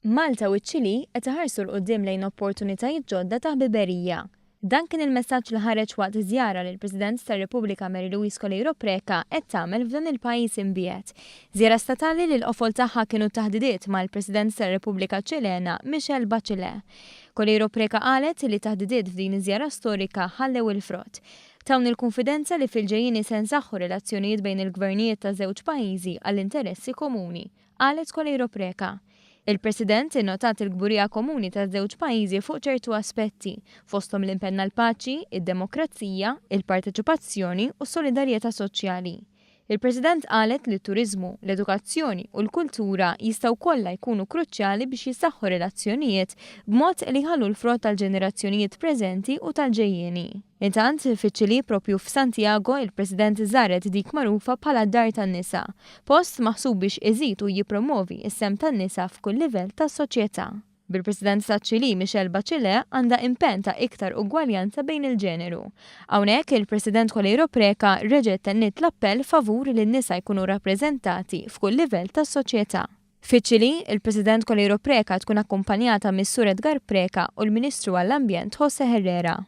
Malta u ċ-Ċilì qed iħarsu 'l quddiem lejn opportunitajiet ġodda ta' ħbiberija. Dan kien il-messaġġ li ħareġ waqt żjara li l-President tar-Repubblika Mary Louise Coleiro Preca qed tagħmel f'dan il-pajjiż imbiegħed. Żjara statali li l-qofol tagħha kienu t-taħdidiet mal-President tar-Repubblika Ċilena Michelle Bachelet. Coleiro Preca qalet li t-taħdidiet f'din iż-żjara storika ħallew il-frott. Tawni l-kunfidenza li fil-ġejjieni se nsaħħu relazzjonijiet bejn il-gvernijiet taż-żewġ pajjiżi għall-interessi komuni, qalet Coleiro Preca. Il-President innotat il-kburija komuni taż-żewġ pajjiżi fuq ċertu aspetti, fosthom l-impenn għall-paċi, id-demokrazija, il-parteċipazzjoni u s-solidarjetà soċjali. Il-President qalet li t-turiżmu, l-edukazzjoni u l-kultura jistgħu kollha jkunu kruċjali biex jissaħħu relazzjonijiet b'mod li jħallu l-frott għall-ġenerazzjonijiet preżenti u tal-ġejjieni. Intant, fiċ-Ċilì proprju f'Santiago, il-President żaret dik magħrufa bħala d-Dar tan-Nisa, post maħsub biex iżid u jippromwovi s-sehem tan-nisa f'kull livell tas-soċjetà. Bil-President taċ-Ċilì Michelle Bachelet għandha impenn ta' iktar ugwaljanza bejn il-ġeneru. Hawnhekk, il-President Coleiro Preca reġgħet tenniet l-appell favur li n-nisa jkunu rappreżentati f'kull livell tas-soċjetà. Fiċ-Ċilì, il-President Coleiro Preca tkun akkumpanjata mis-Sur Edgar Preca u l-Ministru għall-Ambjent José Herrera.